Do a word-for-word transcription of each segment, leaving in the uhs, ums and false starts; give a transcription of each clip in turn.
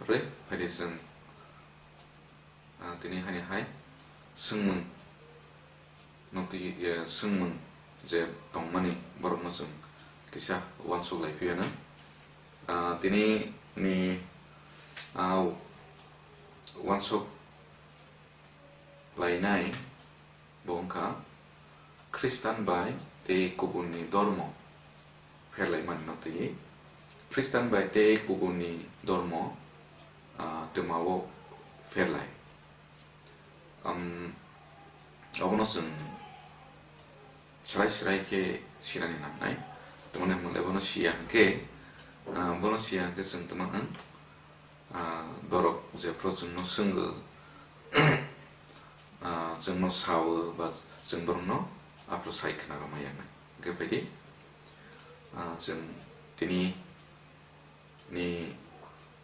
Pore phaidi chwng, ah, tini hani hai swngmung no twi, eh, swngmung je tongmani borokno chwng kisa uansuk lai phiyano. Ah, tini ni, ah, uansuk lainai bo wngkha Khristan bai tei kubunni dormo pherlaimani no twi. Khristan bai tei kubunni dormo, ah, twmao pherlai. Am, obono chwng srai srai khe sinani nangnai. Tamoni hwnle bono siya hwnkhe, ah, bono siya hwnkhe chwng tamo wng, ah, borok jephru chwngno swngwi, ah, chwngno sawi ba chwng borokno aphuru sai khna rwmaya hwnwi. Hwnkhe phaidi, ah, chwng tini ni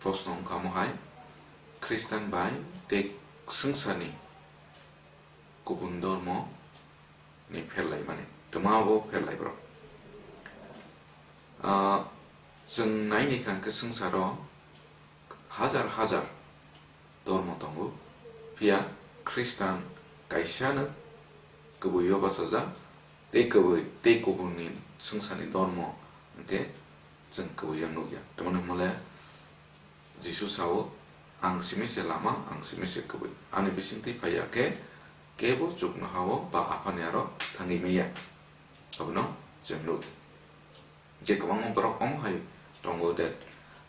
proshno wngkha omo hai, Khristan bai tei swngcharni kubun dormo ni pherlaimani, twmao pherlai borok. Ah, chwng naini kha hwnkhe swngcharo hajar hajar dormo tongo, phiya Khristan kaisano kwbwio bachajak, tei kwbwi tei kubunni swngcharni dormo hwnkhe chwng kwbwio nukya. Tamoni hwnle Jisu sao, "Ang simi se lama, ang simi se kwbwi. Ani bisingtwi phaiya khe kebo chuknohao ba Aphani aro thangwi manya." Abono chwng nuk. Je kwbangma borok omo hai tongo that,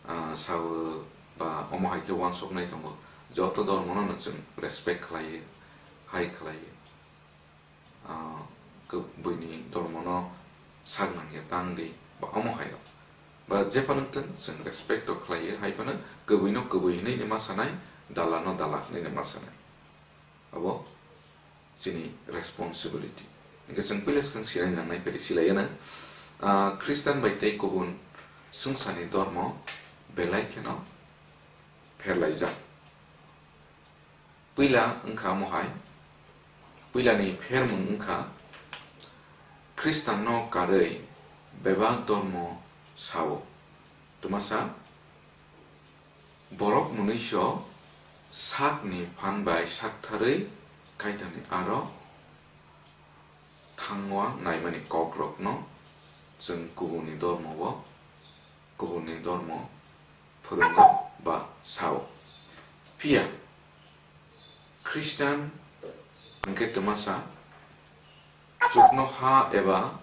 ah, sao ba omo hai khe uansuknai tongo. Joto dormono no chwng respect khlaiwi, hai khlaiwi. Ah, kw-, buini dormono sak nangya tang di, ba omo hai rok. Ba jephano tong chwng respect rok khlaiwi, hai phano kwbwino kwbwi hwnwi ma sanai, dalano dala hwnwi ma sanai. Abo chini responsibility. Hwnkhe chwng puila swkang sinai nangnai, phaidi silaiya na, ah, Khristan bai tei kubun swngcharni dormo belai kheno pherlaijak. Puila wngkha omo hai, puilani phermung wngkha Khristanno karwi bebak dormo sao. Twmasa borok mwnwiso sakni phan bai saktharwi Kaitorni aro thangma naimani kokrokno chwng kubunni dormo-o, kubunni dormo phwrwngo ba sao. Phiya Khristan hwnkhe twmasa chuknoha eba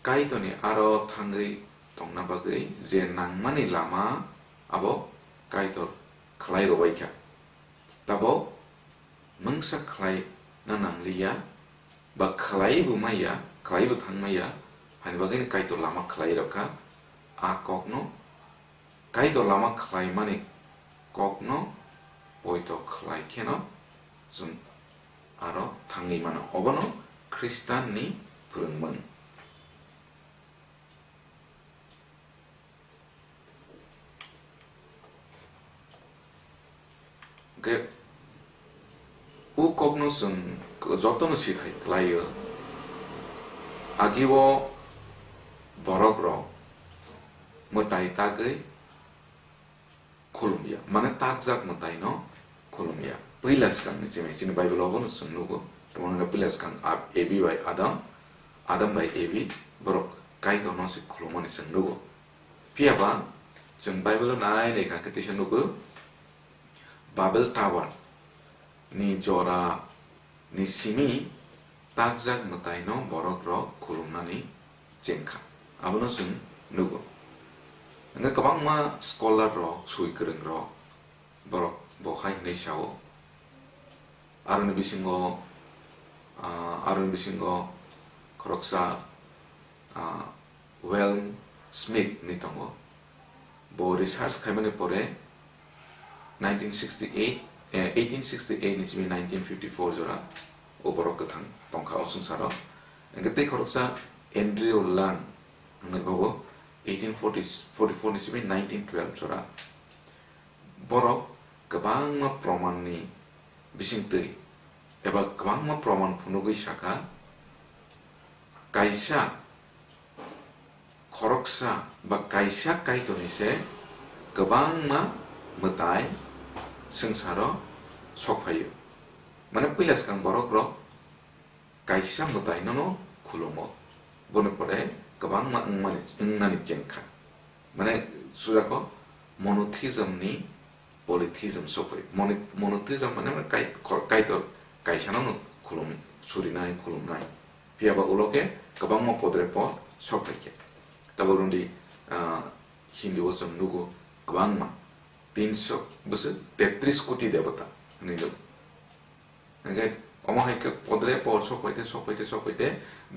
Kaitorni aro thangwi tongna bagwi je nangmani lama abo Kaitor khlai rwbaikha. Tabok mungsa khlaina nangliya, ba khlaibo maya, khlaibo thangmaya, hani bagwino Kaitor lama khlai rwkha. A kokno, Kaitor lama khlaimani kokno poito khlai kheno chwng aro thangwi mano. Obono Khristanni phwrwngmung. Hwnkhe, o kokno chwng jotono sithai khlaio. Agio borok rok mwtai tagwi khulumya, mane takjak mwtaino khulumya. Puila swkangni simi chini Bible-o bono chwng nugo. Tamo hwnle puila swkang Ab-, Evi bai Adam, Adam bai Evi borok Kaitorno se khulumani chwng nugo. Phiya ba chwng Bible-o nai nai kha khe teisa nugo, Babel Tower ni jora ni simi takjak mwtaino borok rok khulumnani chengkha, abono chwng nugo. Hwnkhe kwbangma scholar rok, sui kwrwng rok, borok bo hai hwnwi sao. Aroni bisingo, ah, aroni bisingo khoroksa, ah, Wilhelm Schmidt ni tongo. Bo research khaimani pore nineteen sixty-eight, eh, eighteen sixty-eight ni simi nineteen fifty-four jora o borok kwthang tongkha o swngcharo. Hwnkhe tei khoroksa Andrew Lang hwnwi bobo eighteen forty, forty-four ni simi nineteen twelve jora. Borok kwbangma promanni bisingtwi eba kwbangma proman phunugwi sakha, kaisa khoroksa ba kaisa Kaitorni se kwbangma mwtai swngcharo sok phaio. Mane puila swkang borok rok kaisa mwtai nono khulumo. Boni pore kwbangma wngmani, wngnani chengkha. Mane sujako monotheism ni polytheism sokoi. Mono-, monotheism mane, mane kai-, ko-, Kaitor kaisa no khulum, surinai, khulumnai. Phiya ba ulo khe kwbangma podre pod sok phaikha. Tabuk rwngdi, ah, Hindu o chwng nugo kwbangma tinso bwswk tetris koti debota hinwi nugo. Hingkhe omo hai khe podre por sok pai te, sok pai te, sok pai te,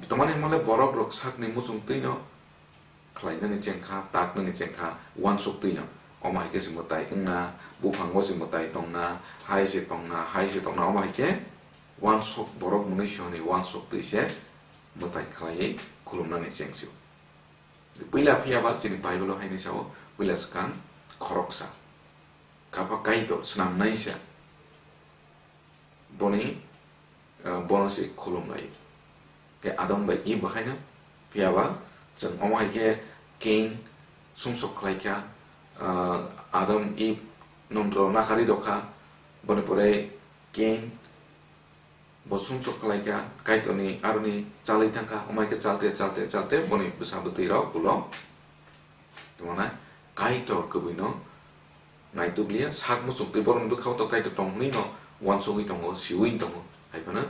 tamani hwnmale borok rok sakni muchung twino khlainani chengkha, taknani chengkha, uansuk twino. Omo hai khe se mwtai wngna, buphango se mwtai tongna, hai se tongna, hai se tongna, omo hai khe uansuk borok mwnwi sihoni uansuk twi se mwtai khlaiwi khulumnani chengsio. Puila phiya ba chini Bible o haini sao, puila swkang khoroksa. Kapha Kaitor swnamnaisa. Boni, ah, bono se khulum lai. Khe Adam bai Eve bo haino phiya ba chwng omo hai khe Cain sumsok khlai kha, ah, Adam Eve nondro nakarwi rw kha, boni pore Cain bo sumsok khlai kha, Kaitorni aroni chalwi thang kha, omo hai khe chalte, chalte, chalte boni bwsa bwtwi rok ulo tongmani Kaitor kwbwino naituk liya, sak muchung twi borokni bwkhao to Kaitor tong hwnwi no uansugwi tongo, siui tongo, hai phano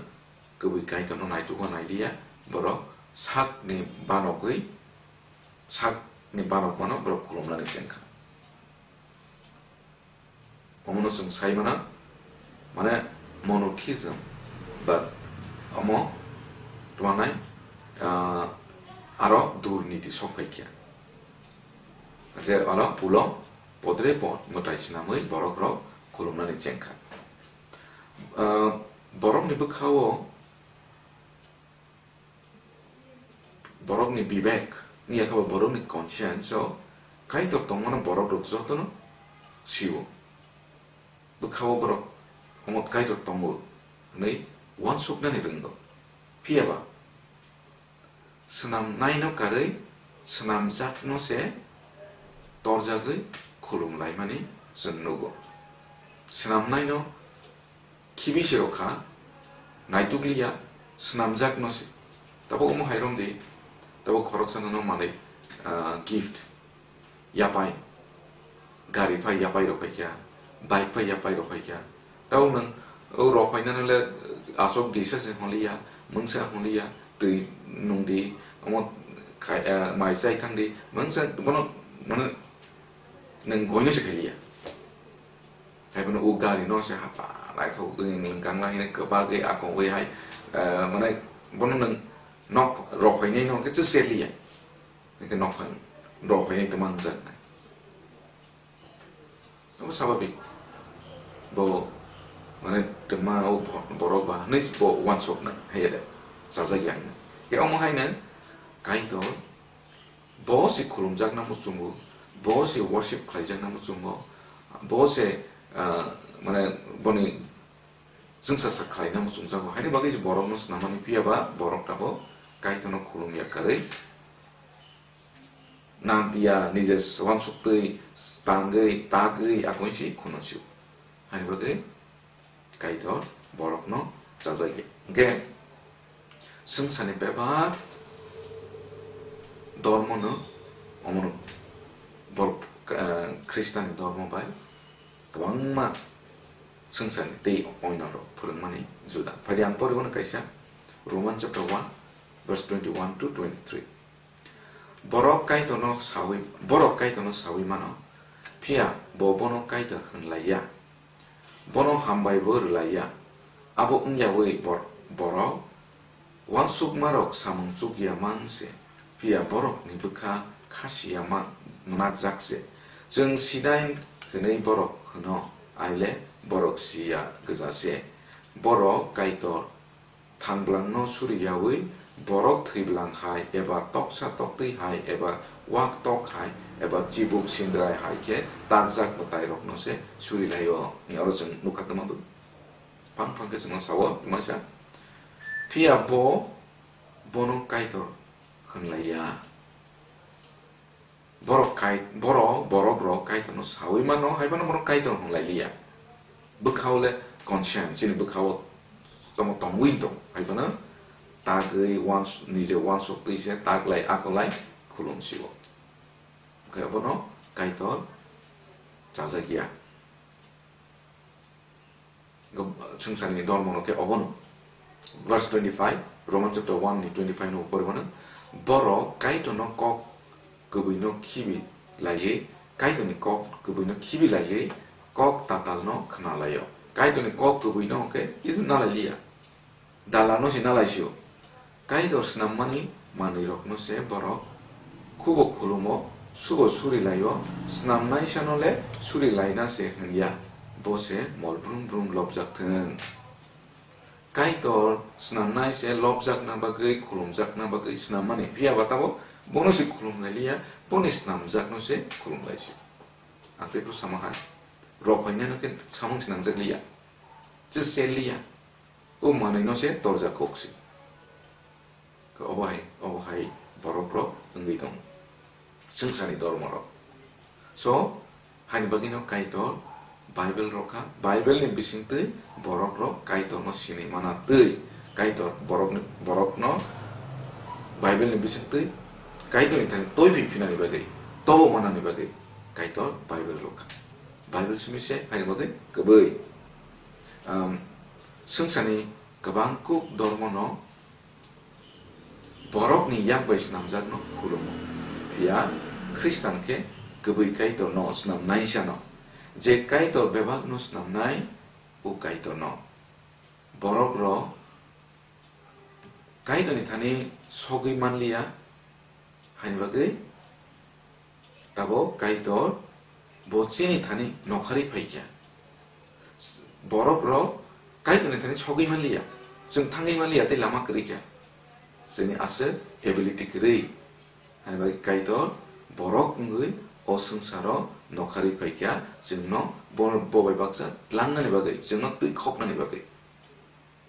kwbwi Kaitorno naitukma nai liya, borok sakni banogwi, sakni banokmano borok khulumnani chengkha. Omono chwng sai mano, mane monotheism, but omo tongmani, ah, aro durniti sok phai kha. Hwnkhe oro ulo podre pod mwtai swnamwi borok rok khulumnani chengkha. Ah, borokni bwkhao borokni bibek wngya khe bo borokni conscience o Kaitor tongmano borok rok jotono sio. Bwkhao borok omo Kaitor tongo hwnwi uansuknani rwngo. Phiya ba swnamnaino karwi swnamjakno se torjagwi khulum laimani chwng nugo. Swnamnaino khibi se rw kha, naituk liya, swnamjakno se. Tabuk omo hai romdi, tabuk khoroksa nono manwi, ah, gift, yapai, gari phai yapai rw phai kha, bike phai yapai rw phai kha. Tabuk nwng o rw phainani le aswk disa se hwnliya, mungsa hwnliya, twi nungdi, omo khai, ah, mai chai thangdi, mungsa bono, mane, nwng goino se khailiya. Hai phano o gari no se hapa naithok wng, wng kangla hino kwbagwi akogwi hai, eh, mane bono nwng nok rw phainai no khe chwse liya. Hwnkhe nok phan rw phainai twma wngjaknai. Abo sababik. Bo mane twma o bo-, borok ba hwnwi bo uansuknai hai de. Chajak yang. Khe omo haino Kaitor bo se khulumjakna muchungo, bo se worship khlaijakna muchungo, bo se, ah, mane boni chwngsa sa khlaina muchungjago. Haini bagwi se borokno swnamani phiya ba borok tabuk Kaitorno khulum ya karwi nang tiya nije uansuktwi tangwi tagwi akoi se khunasio. Haini bagwi Kaitor borokno chajagya. Hwnkhe swngcharni bebak dhormono omono borok, eh, Khristanni dhormo bai kwbangma swngcharni tei oinarok phwrwngmani juda. Phaidi ang poriwono kaisa Roman chapter one verse twenty-one to twenty-three. Borok Kaitorno sawi, borok Kaitorno sawi mano, phiya bo bono Kaitor hwnlaiya. Bono hambai bo rwlaiya. Abo wngyawi bor-, borok uansukmarok samung chukya mang se, phiya borokni bwkha khasiya ma-, mwnakjak se. Chwng Sinai hwnwi borok hwno, aile borok siya gwja se. Borok Kaitor thangbwlangno suriyawi borok thwibwlang hai eba toksa toktwi hai eba wak tok hai eba chibuk sindrai hai khe takjak mwtairokno se surilaio. Oro chwng nukha tongma bo phang phang khe chwngno sao twmaisa. Phiya bo bono Kaitor hwnlaiya. Borok kai-, borok, borok rok Kaitorno sawi mano, hai phano borok Kaitor hwnlai liya. Bwkhao le conscience, chini bwkhao tamo tongwi tong, hai phano tagwi uans-, nije uansuk twi se taglai akolai khulum sio. Hwnkhe abono Kaitor chajak ya. Go-, swngcharni dormo no khe obono. Verse twenty-five, Roman chapter one ni twenty-five no pori mano. Borok Kaitorno kok kwbwi no khibi laiwi, Kaitorni kok kwbwi no khibi laiwi kok tatal no khna laio. Kaitorni kok kwbwi no hwnkhe kisa nalai liya. Dalano se nalai sio. Kaitor snammani manwirokno se borok khubo khulumo, subo suri laio, snamnaisano le suri laina se hwn ya, bo se mol brum brum lobjak thung. Kaitor snamnai se lobjakna bagwi, khulumjakna bagwi snammani, phiya ba tabok bono se khulum lai liya, boni snamjakno se khulum lai sio. Ang tei phuru sama hai, rok phainai no khe samung se nangjak liya, je se liya. O manwi no se torjak kok se. Obo hai, obo hai borok rok wngwi tong. Swngcharni dormo rok. So, haini bagwi no Kaitor Bible rok kha, Bible ni bisingtwi borok rok Kaitor no sinwi mana twi, Kaitor borok ni, borok no Bible ni bisingtwi Kaitor ni thani toi phi phinani bagwi, tobo manani bagwi Kaitor Bible rok kha. Bible simi se haini bagwi kwbwi. Um, swngcharni kwbang kuk dormo no borokni yak bai snamjakno khulumo. Phiya Khristan khe kwbwi Kaitorno snamnaisano, je Kaitor bebakno snamnai o Kaitorno. Borok rok Kaitorni thani sogwi manliya, haini bagwi tabok Kaitor bo chini thani nokharwi phaikha. Borok rok Kaitorni thani sogwi manliya, chwng thangwi manliya tei lama kwrwi kha. Chini aswk ability kwrwi. Hai bai Kaitor borok wngwi o swngcharo nokharwi phaikha, chwngno bo, bo bai baksa tlangnani bagwi, chwngno twi khoknani bagwi.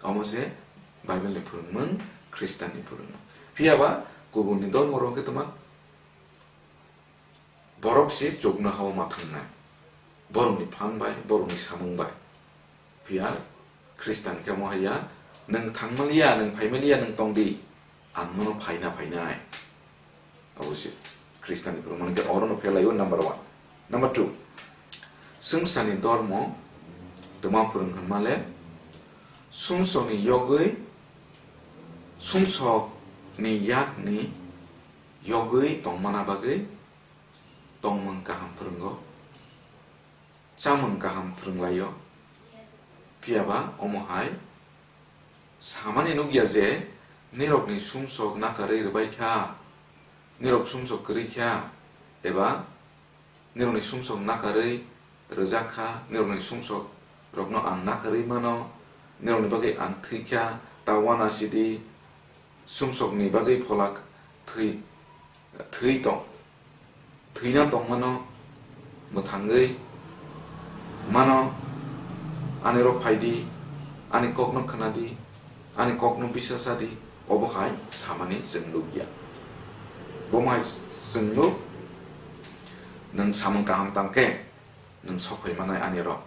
Omo se Bible ni phwrwngmung, Khristan ni phwrwngmung. Phiya ba kubun ni dormo rok khe twma borok se chuknoha o ma thangnai. Borok ni phan bai, borok ni samung bai. Phiya Khristan khe omo hai ya, nwng thangmaliya, nwng phaimaliya, nwng tong di, ang nono phaina phainai. Abo se Khristanni phwrwngmani khe orono phelaio number one. Number two, swngcharni dormo twma phwrwng hwnma le, sumsokni yogwi, sumsokni yakni yogwi tongmana bagwi tongmung kaham phwrwngo, chamung kaham phwrwnglaio. Phiya ba omo hai samani nukya je nirokni sumsok nakarwi rwbai kha, nirok sumsok kwrwi kha, eba nirokni sumsok nakarwi rwjak kha, nirokni sumsok rokno ang nakarwi mano, nirokni bagwi ang thwi kha, ta uanasidi, sumsokni bagwi phola thwi, thwi tong, thwina tongmano mwthangwi mano, ani rok phai di, ani kokno khna di, ani kokno bisa cha di, obo hai samani chwng nuk ya. Bo hai chwng nuk, nwng samung kaham tang khe nwng sok phai manai ani rok.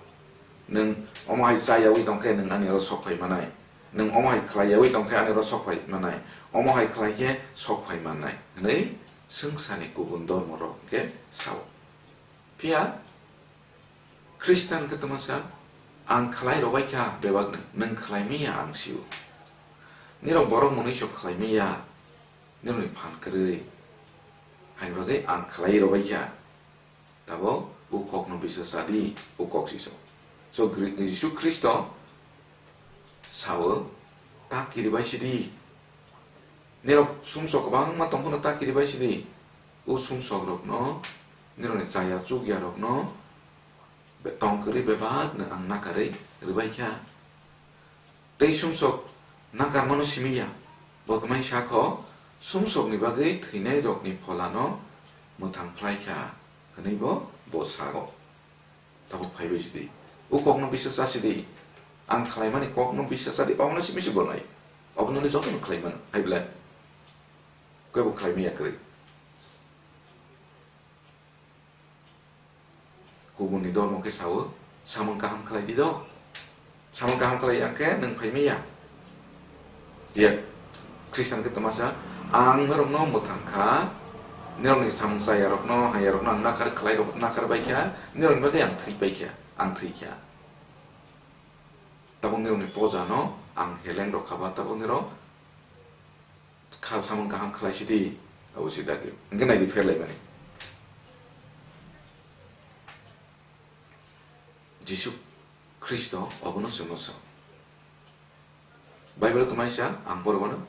Nwng omo hai cha yaui tong khe nwng ani oro sok phai manai. Nwng omo hai khlai yaui tong khe ani oro sok phai manai. Omo hai khlai khe sok phai manai hwnwi swngcharni kubun dormo rok khe sao. Phiya Khristan khe twma sa, ang khlai rwbai kha bebak nwng, nwng khlai manya ang sio. Nirok borok mwnwi sok khlai manya, nirokni phan kwrwi. Haini bagwi ang khlai rwbai kha. Tabok o kokno bisa cha di, o kok si so. So, Gri-, Jisu Khristo sao, ta kiribai sidi. Nirok sumsok kwbangma tongphano ta kiribai sidi. O sumsok rokno, nirokni chaya chukya rokno, be-, tong kwrwi bebak no ang nakarwi rwbai kha. Tei sumsok nakarmano simi ya. Bo tongmani sakho, sumsokni bagwi thwinairokni pholano mwthang phlai kha, hwnwi bo, bo sago. Tabuk phaibai sidi. O kokno bisa cha sidi. Ang khlaimani kokno bisa cha di, omono simi se bolai. Obono le jotono khlai mano, hai belai. Kebo khlai manya kwrwi. Kubunni dormo khe sao, samung kaham khlai di do. Samung kaham khlai ya khe nwng phai maya. Diya, Khristan khe tongma sa, ang norokno mwthang kha, norokni samung chayarokno, hayarokno ang nakhar khlai rok, nakhar bai kha, norokni bagwi ang thwi pai kha, ang thwi kha. Tabuk norokni pojano ang heleng rok kha ba, tabuk norok kha samung kaham khlai sidi, abo si dagi. Hwnkhe nai di pher lai mani. Jisu Khristo obono chwngno sa. Bible tongmani sa ang borok ano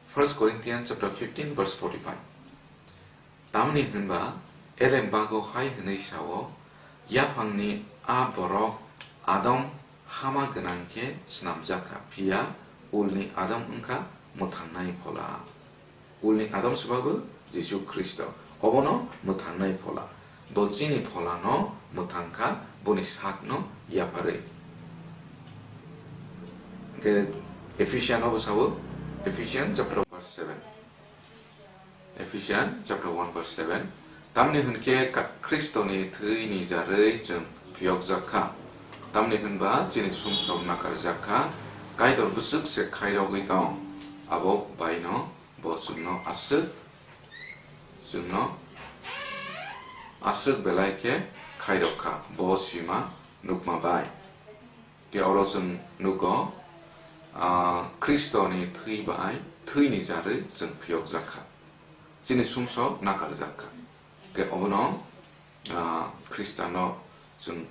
First Corinthians chapter fifteen verse forty-five. Tamni hwnba elem bago hai hwnwi sao, yaphangni a borok Adam hama gwnang khe snamjak kha, phiya ulni Adam wngkha mwthangnai phola. Ulni Adam swbago Jisu Khristo, obono mwthangnai phola. Bo chini pholano mwthang kha, boni sakno yapharwi. Hwnkhe Ephesian obo sao, Ephesian chapter verse seven. Ephesian chapter one verse seven. Tamni hwnkhe ka-, Khristoni thwini jarwi chwng phiyokjak kha. Tamni hwnba chini sumsok nakarjak kha, Kaitor bwswk se khairogwi tong. Abo baino bo chwngno aswk, chwngno aswk belai khe khairok kha, bo sima nukma bai. Tei oro chwng nugo, ah, Khristoni thwi bai, thwini jarwi chwng phiyokjak kha. Chini sumsok nakarjak kha. Tei obono, ah, Khristano chwng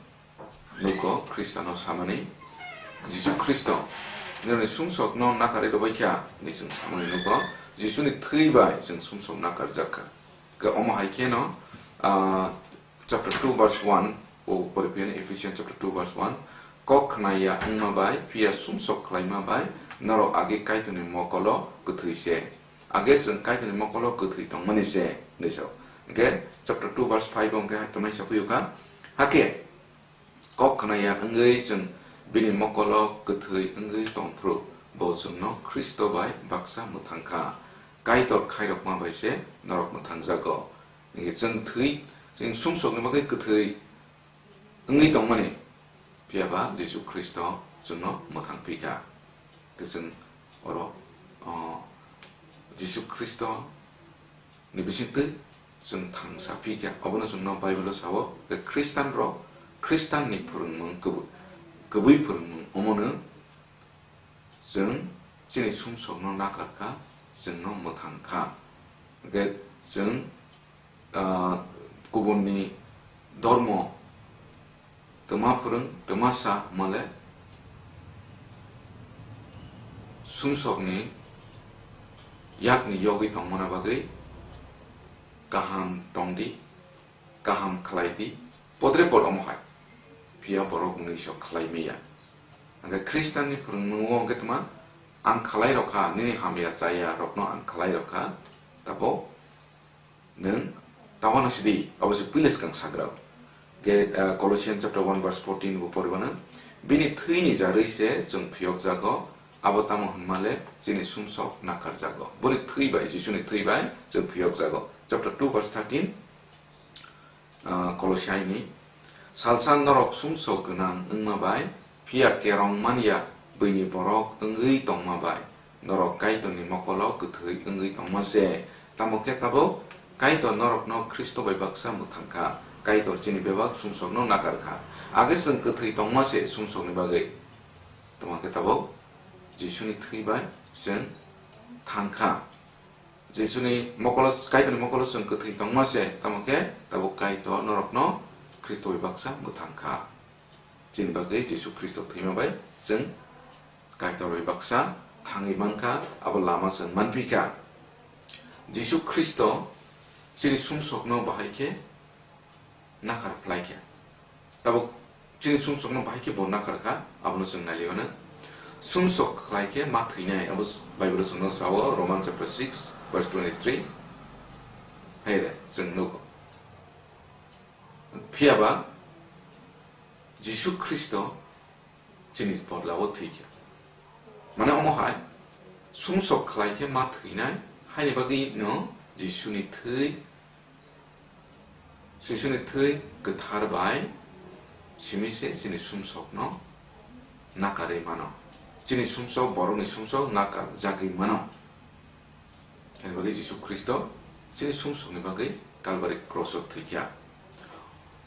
nugo, Khristano samani, Jisu Khristo nini sumsokno nakarwi rwbai kha, hinwi chwng samani nugo. Jisuni thwi bai chwng sumsok nakarjak kha. Tei omo hai kheno, ah, chapter two verse one, o pori phiyani Ephesians chapter two verse one, kok khna ya wngma bai, phiya sumsok khlaima bai, norok age Kaitorni mokolo kwthwi se. Age chwng Kaitorni mokolo kwthwi tongmani se, hinwi sao. Hwnkhe chapter two verse five o hwnkhe hai tongmani sa phiyokha, hakhe kok khna ya wngwi chwng bini mokolo kwthwi wngwi tongphuru, bo chwngno Khristo bai baksa mwthang kha. Kaitor khairokma bai se norok mwthangjago. Hwnkhe chwng thwi, chwng sumsokni bagwi kwthwi wngwi tongmani, phiya ba Jisu Khristo chwngno mwthang phi kha. Hwnkhe chwng oro, o, Jisu Khristo ni bisingtwi chwng thangsa phi kha. Obono chwngno Bible-o sao, hwnkhe Khristanrok, Khristanni phwrwngmung kwbwi, kwbwi phwrwngmung omono chwng chini sumsokno nakar kha, chwngno mwthang kha. Hwnkhe chwng, ah, kubunni dormo twma phwrwng, twma sa male sumsokni yakni yogwi tongmana bagwi kaham tongdi, kaham khlaidi, podre pod omo hai. Phiya borok mwnwi sok khlai maya. Hwnkhe Khristanni phwrwngmungo hwnkhe tma, ang khlai rokha, nini hamya chaya rokno ang khlai rokha, tabo nwng tawano sidi, abo se puila swkang sagrao. Hwnkhe, ah, Colossians chapter one verse fourteen bo poribano, bini thwini jarwi se chwng phiyokjago, abo tamo hwnmale chini sumsok nakarjago. Boni thwi bai, Jisuni thwi bai chwng phiyokjago. Chapter two verse thirteen, ah, Kolosiaini, salsa norok sumsok gwnang wngma bai, phiya kerong manya bwini borok wngwi tongma bai, norok Kaitorni mokolo kwthwi wngwi tongma se. Tamo khe tabuk Kaitor norokno Khristo bai baksa mwthang kha. Kaitor chini bebak sumsokno nakar kha. Age chwng kwthwi tongma se sumsokni bagwi. Tamo khe tabuk Jisuni thwi bai chwng thang kha. Jisuni mokolo, Kaitorni mokolo chwng kwthwi tongma se, tamo khe tabuk Kaitor norokno Khristo bai baksa mwthang kha. Chini bagwi Jisu Khristo thwima bai chwng Kaitor bai baksa thangwi mankha, abo lama chwng manphi kha. Jisu Khristo chini sumsokno bahai khe nakar phlai kha. Tabuk chini sumsokno bahai khe bo nakar kha, abono chwng nai liya mano. Sumsok khlai khe ma thwinai, abo Bible-o chwngno sao, Roman chapter six verse twenty-three. Hai re, chwng nugo. Phiya ba Jisu Khristo chini bodolao thwi kha. Mane omo hai, sumsok khlai khe ma thwinai, haini bagwi no Jisuni thwi Jisuni thwi kwthar bai simi se chini sumsokno nakarwi mano. Chini sumsok, borokni sumsok nakarjagwi mano. Haini bagwi Jisu Khristo chini sumsokni bagwi Kalbari kroso thwikha.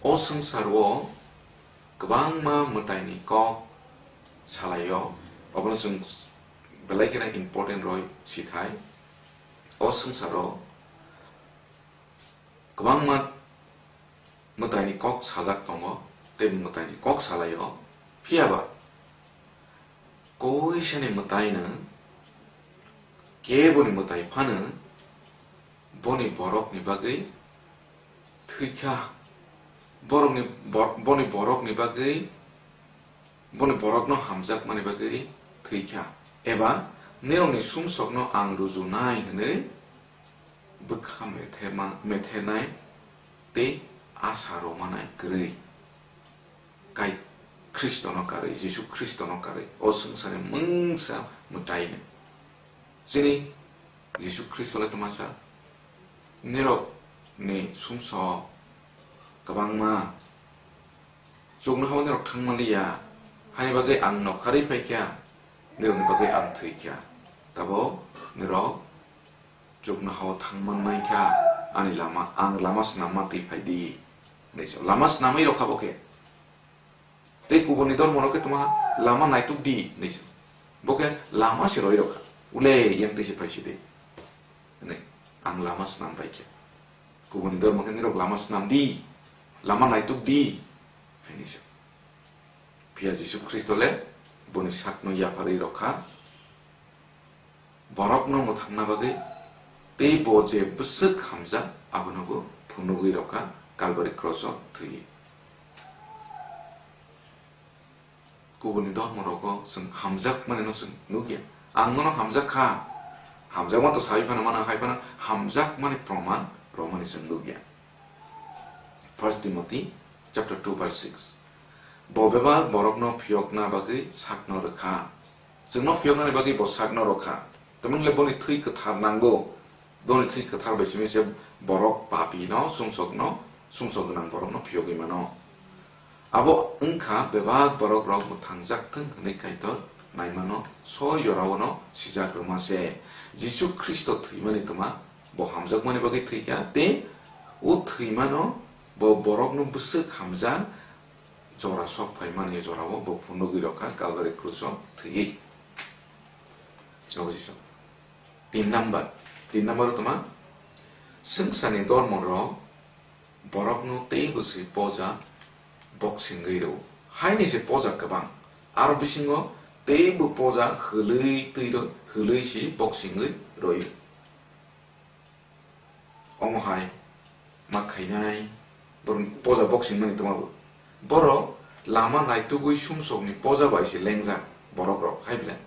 O swngcharo kwbangma mwtaini kok salaio, obono chwng belai kheno important rwi sithai. O swngcharo kwbangma mwtaini kok sajak tongo, tei mwtaini kok salaio. Phiyaba koisani mwtaino, keboni mwtai phano boni borokni bagwi thwikha, borokni bor-, boni borokni bagwi, boni borokno hamjakmani bagwi thwikha, eba nirokni sumsokno ang rujunai hwnwi bwkha methema-, methenai tei asa romanai kwrwi. Kai Khristono karwi, Jisu Khristono karwi, o swngcharni mungsa mwtaino. Chini Jisu Khristo le twmasa, nirokni sumsok kwbangma chuknohao nirok thangmanliya, haini bagwi ang nokharwi phaikha, nirokni bagwi ang thwikha. Tabuk nirok chuknohao thangmannai kha, ani lama, ang lama snamma twi phai di, hinwi sa-, lama snamwi rwkha bo khe. Tei kubuni dormo rok khe tongma lama naituk di hinwi sa-, bo khe lama se rwi rwkha, ule yang twi se phai si di, hinwi ang lama snam bai khe. Kubuni dormo khe nirok lama snam di, lama naituk di, hinwi sa-, phiya Jisu Khristo le boni sakno yapharwi rwkha. Borokno mwthangna bagwi tei bo je bwswk hamjak, abono bo phunugwi rwkha Kalbari kroso thwiwi. Kubuni dormorogo chwng hamjakmanino chwng nukya. Ang nono hamjak kha. Hamjakma to sawi phano mano, hai phano hamjakmani proman romani chwng nukya. First Timothy chapter two verse six. Bo bebak borokno phiyokna bagwi sakno rwkha. Chwngno phiyoknani bagwi bo sakno rwkha. Tamni le boni thwi kwthar nango. Boni thwi kwthar bai simi se borok papino, sumsokno, sumsok gwnang borokno phiyogwi mano. Abo wngkha bebak borok rok mwthangjak thung hwnwi Kaitor naimano soi jorao no sijak rwma se. Jisu Khristo thwimani twma bo hamjakmani bagwi thwikha, tei o thwimano bo borokno bwswk hamjak jora sok phaimani jorao bo phunugwi rwkha Kalbari kruso thwiwi. Abo Jisu. Tin number, tin number twma, swngcharni dormo rok borokno teibo se poja boksingwi rwo. Haini se poja kwbang. Aro bisingo teibo poja hwlwi twi rw-, hwlwi se boksingwi rwo. Omo hai ma khainai, borok poja boksingmani twma bo. Borok lama naitugwi sumsokni poja bai se lengjak borok rok, hai belai.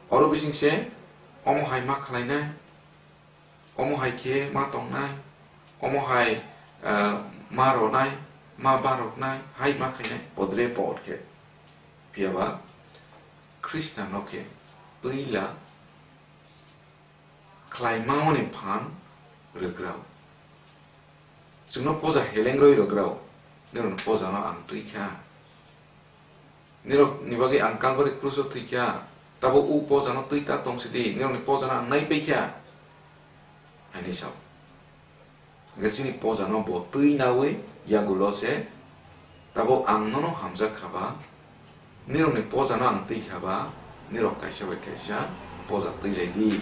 Oro bising se omo hai ma khlainai, omo hai khe ma tongnai, omo hai, ah, ma ronai, ma baroknai, hai ma khainai, podre pod khe. Phiyaba Khristian rok khe twila khlaimani phan rwgrao. Chwngno poja helengrwi rwgrao, nirokni pojano ang twi kha. Nirokni bagwi ang Kalbari kruso thwi kha, tabo o pojano twi ta tong sidi, nirokni pojano ang nai pai kha, hinwi sao. Hwnkhe chini pojano bo twi naui yagulo se, tabo ang nono hamjak kha ba, nirokni pojano ang twi kha ba, nirok kaisa bai kaisa poja twi lai di.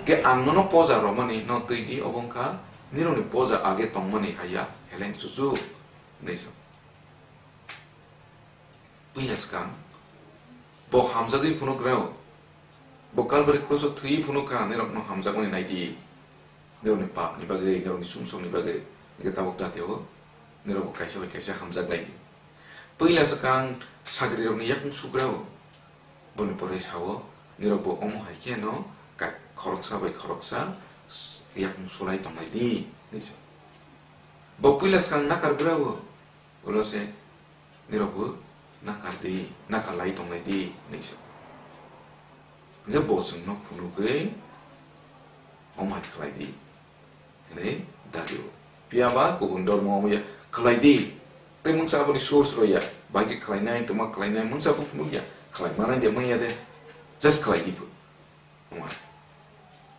Hwnkhe ang nono poja romani no twi di, obo wngkha nirokni poja age tongmani haiya heleng chuchuk hinwi sa. Puila swkang bo hamjagwi phunuk rw-, bo Kalbari kruso thwiwi phunuk kha, nirokno hamjakmani nai di, nirokni papni bagwi, nirokni sumsokni bagwi, hwnkhe tabuk dakhe o nirokbo kaisa bai kaisa hamjak lai di. Puila swkang sagrirokni yakung suk rw-, boni pore sao, nirokbo omo hai khe no ka-, khoroksa bai khoroksa s-, yakung sulai tong lai di, hinwi sa. Bo puila swkang nakar rw-, ulo se nirokbo nakar di, nakar lai tong lai di, hinwi sa. Hwnkhe bo chwngno phunugwi omo hai khlai di, hinwi dagi-o. Phiya ba kubun dormo wngya khlai di. Tei mungsa aboni source rw ya. Bai khe khlainai, tongma khlainai, mungsa bo phunuk ya. Khlai manai de manya de. Just khlai di phu. Wngma.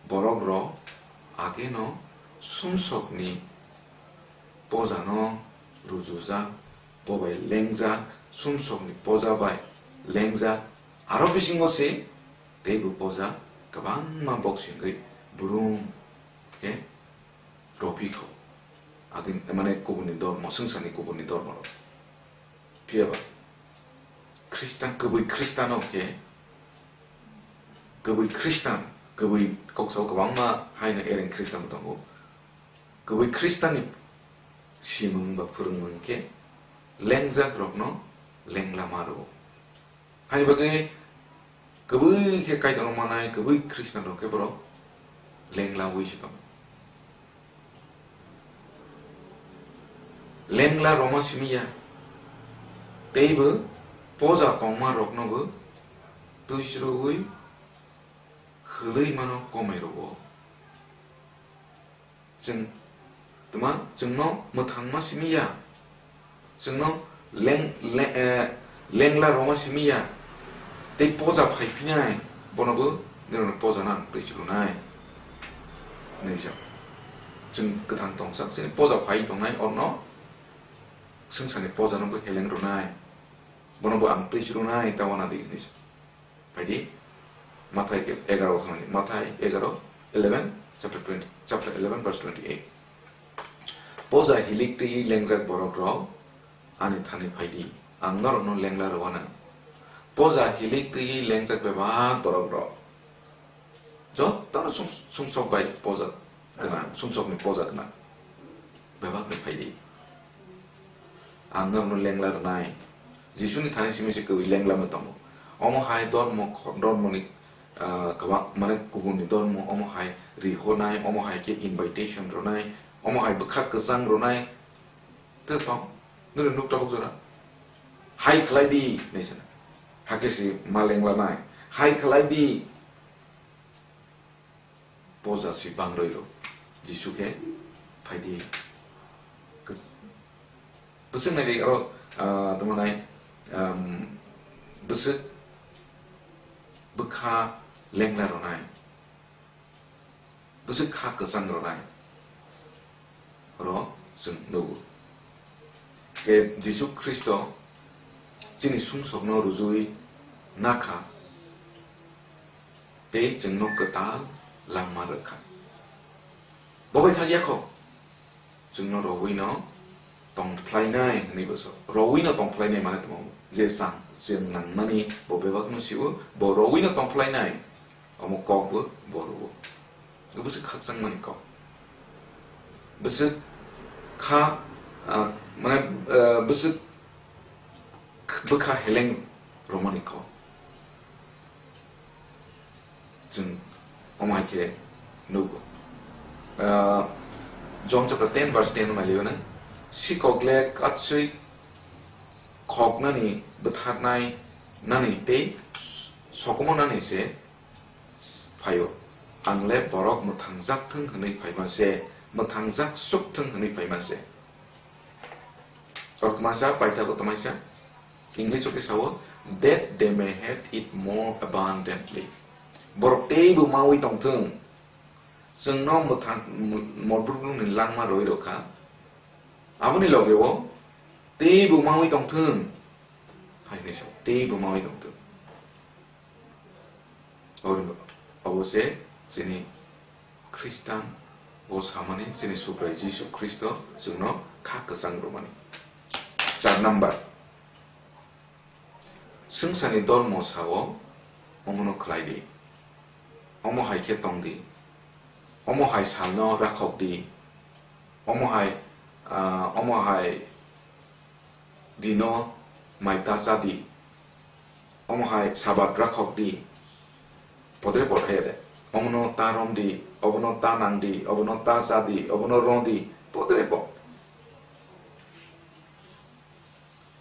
Borok rok age no sumsok ni poja no rujujak, bo bai lengjak, sumsok ni poja bai lengjak. Aro bisingo se tei bo poja kwbangma boksingwi brum khe Ropi kho. Agin, mane kubuni dormo, swngcharni kubuni dormo rok. Phiya ba Khristan, kwbwi Khristan o khe, kwbwi Khristan, kwbwi kok sao kwbangma haino ereng Khristan bo tongo. Kwbwi Khristanni simung ba phwrwngmung khe lengjak rokno lengla ma rwo. Haini bagwi kwbwi khe Kaitorno manai kwbwi Khristanrok khe borok lenglawi se tongo. Lengla rwma simi ya, tei bo poja tongma rokno bo twi chwrwi hwnwi mano komai rwo. Chwng, tma, chwngno mwthangma simi ya. Chwngno leng-, le-, eh, lengla rwma simi ya. Tei poja phai phinai, bono bo nirokni poja no ang twi chwrwnai. Nijak. Chwng kwthang tongsak, chini poja phai tongnai, orno swngcharni poja no bo heleng rwnai. Bono bo ang twi chwrwnai, ta wana di, nijak. Phaidi, Mathai egaro thani, Mathai egaro, eleven, chapter twenty, chapter eleven, verse twenty-eight. Poja hilik twi lengjak borok rok ani thani phaidi, ang norokno lengla rwano. Poja hilik twi lengjak bebak borok rok. Jotono sum-, sumsok bai poja gwnang, sumsokni poja gwnang. Bebak ni phaidi. Ang norokno lengla rwnai. Jisuni thani simi se kwbwi lengla ma tongo. Omo hai dormo kho-, dormoni, ah, kwbang, mane kubunni dormo, omo hai rihornai, omo hai khe invitation rwnai, omo hai bwkha kwchang rwnai. Tei tong, nini nuk tabuk jora. Hai khlai di, hinwi sana. Hakhe se ma lenglanai. Hai khlai di. Poja si bangroi rok. Jisu khe phaidi. Kw-, bwswk nai aro, ah, tamo nai, um, bwswk bwkha lengla rwnai. Bwswk kha kwchang rwnai. Oro chwng nugo. Khe Jisu Khristo chini sumsokno rujui nakha tei chwngno kwtal langma rwkha. Bo bai thakya kho, chwngno rowino tongphlainai hwnwi bo sa-, rowino tongphlainai mane tamo je chang chwng nangmani bo bebakno sio, bo rowino tongphlainai. Omo kok bo bo rwo. Bwswk khakchangmani kok. Bwswk kha, ah, mane, ah, bwswk bwkha heleng romani kok. Chwng omo hai khe nugo. Ah, John chapter ten verse ten no nailaiwi nang. Sikok le katswi khoknani bwtharnai nani tei sokomornani se phaio. Ang le borok mwthangjak thwng hwnwi phaima se, mwthangjak suk thwng hwnwi phaima se. Oro tmaisa, paithago tmaisa, English o khe sao, "That they may have it more abundantly." Borok teibo maui tongthwng. Chwngno mwthang-, mo-, modrwkni langma rwi rwkha. Aboni logeo teibo maui tongthwng. Hai hwnwi sao, teibo maui tongthwng. Abo, abo se chini Khristan o samani, chini Subrai Jisu Khristo chwngno kha kwchang rwmani. Char number, swngcharni dormo sao, omono khlai di, omo hai khe tong di, omo hai salno rakhok di, omo hai, ah, omo hai dino mai ta cha di, omo hai Sabat rakhok di, podre pod hai de, omono ta rom di, obono ta nang di, obono ta cha di, obono ro di, podre pod.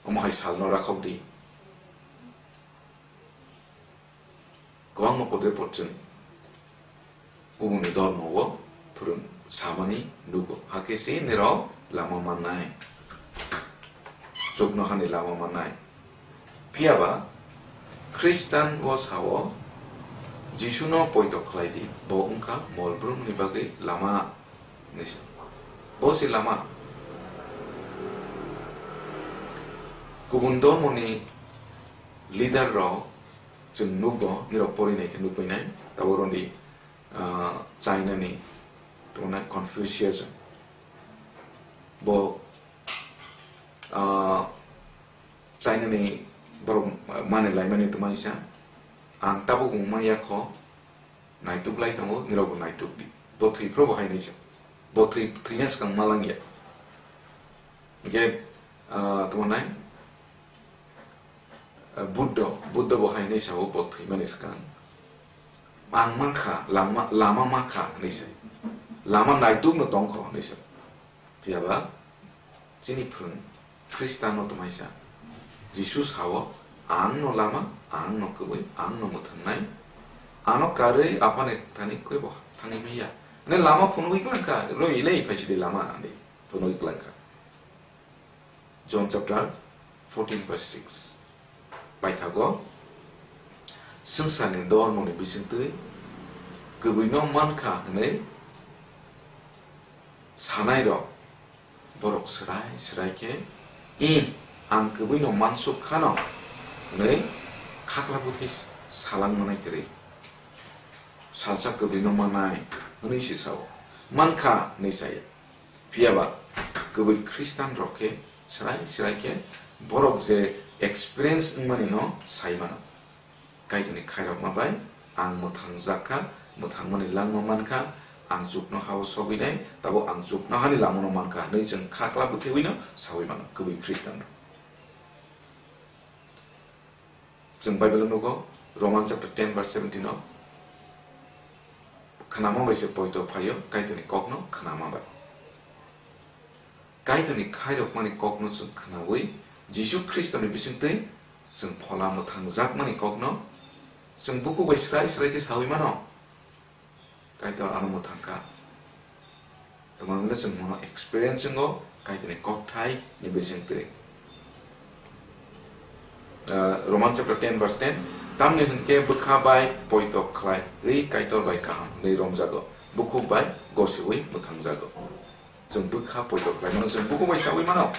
Omo hai salno rakhok di. Kwbangma podre pod chwng kubuni dormo o phwrwng samani nugo. Hakhe se nirok lama mannai. Chuknohani lama mannai. Phiyaba Khristan o sao, Jisuno poito khlai di, bo wngkha molbrumni bagwi lama, hinwi sa. Bo se lama. Kubun dormoni leader rok chwng nukgo, nirok porinai khe nukbainai, tabuk roni, ah, China ni, tongna Confucius. Bo, ah, China ni borok mani laimani twmaisa, ang tabuk wngmaya kho, naituk lai tongo, nirok bo naituk di. Bo thwi phro bo hai hinwi sa. Bo thwi, thwina swkang ma langya. Hingkhe, ah, tamo nai, ah, Buddho, Buddho bo hai hinwi sao, bo thwimani swkang. Ang mankha, lama, lama mankha hinwi sa. Lama naituk no tongkho hinwi sa. Phiyaba, chini phrwng Khristan no twmaisa. Jisu sao, "Ang no lama, ang no kwbwi, ang no mwthangwi, ano karwi Apha ni thani kebo thangwi manya." Mane lama phunugwi kwlangkha, roi le phaisidi lama ande phunugwi kwlangkha. John chapter fourteen verse six. Paithago, swngcharni dormoni bisingtwi kwbwino mankha hwnwi sanairok borok swrai swrai khe, "I, ang kwbwino mansuk khano," hwnwi khaklabo khe salang manai kwrwi. Salsa kwbwino manai hwnwi se sao. Mankha hwnwi saya. Phiyaba kwbwi Khristan rok khe swrai swrai khe borok je experience wngmani no sai mano. Kaitorni khairokma bai ang mwthangjak kha, mwthangmani langma man kha, ang chukno ha-o sogwi nai, tabuk ang chuknohani lamano man kha hwnwi chwng kha kla bwthaiwi no saui mano kwbwi Khristan rok. Chwng Bible o nugo, Roman chapter ten verse seventeen o, "Khnama bai se poito phaio, Kaitorni kokno khnama bai." Kaitorni khairokmani kokno chwng khnaui, Jisu Khristoni bisingtwi chwng phola mwthangjakmani kokno chwng bukhuk bai swrai swrai khe saui mano. Kaitor ano mwthang kha. Tongmani le chwng mono experience wngo Kaitorni kokthai ni bisingtwi. Ah, Roman chapter ten verse ten, "Tamni hwnkhe bwkha bai poito khlai wi Kaitor bai kaham hwnwi romjago, bukhuk bai gosiui mwthangjago." Chwng bwkha poito khlai mano, chwng bukhuk bai saui mano.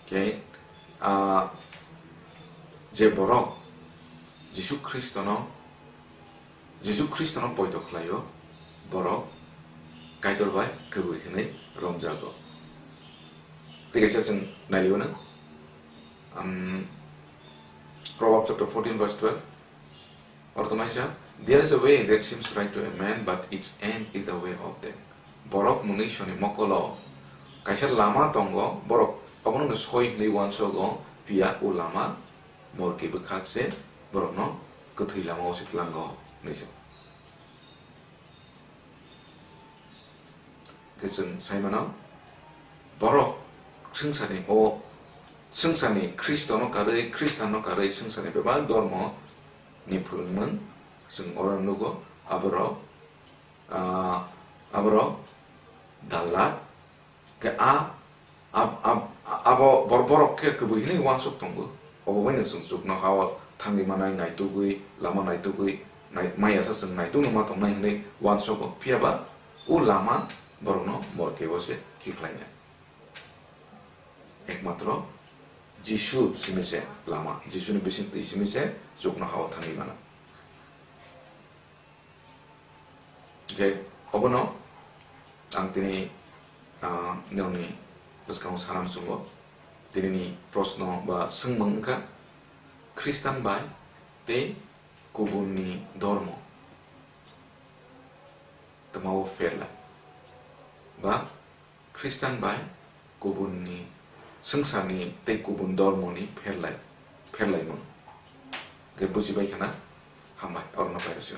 Khe, ah, je borok Jisu Khristono, Jisu Khristono poito khlaio, borok Kaitor bai kwbwi hwnwi romjago. Tei kaisa chwng nailio no, um, Proverbs chapter fourteen verse twelve. Oro tongnaisa, "There is a way that seems right to a man, but its end is the way of death." Borok mwnwi soni mokolo kaisa lama tongo, borok obono no soi hwnwi uansogo, phiya o lama morke bwkhak se borokno kwthwi lamao se tlango hwnwi se. Khe chwng sai mano, borok swngcharni o, swngcharni Khristono karwi, Khristanno karwi swngcharni bebak dormo ni phwrwngmung chwng oro nugo, aborok, ah, aborok dalak, khe a, ab-, ab-, abo bor-, borok khe kwbwi hwnwi uansuk tongo. Obo baino chwng chukno ha-o thangwi manai, naitugwi, lama naitugwi, nai-, maya sa chwng naitukno ma tongnai hwnwi uansugo. Phiya ba o lama borokno morkebo se khiklainai. Ekmatro Jisu simi se lama, Jisuni bising twi simi se chukno ha-o thangwi mano. Hingkhe obono ang tini, ah, nini bwskango sana muchungo. Tinini proshno ba swngmung wngkha, Khristan bai tei kubunni dhormo twmao pherlai? Ba Khristan bai kubunni swngcharni tei kubun dhormoni pherlai, pherlaimung. Hingkhe bujibai khana, hambai, orono pairwsio.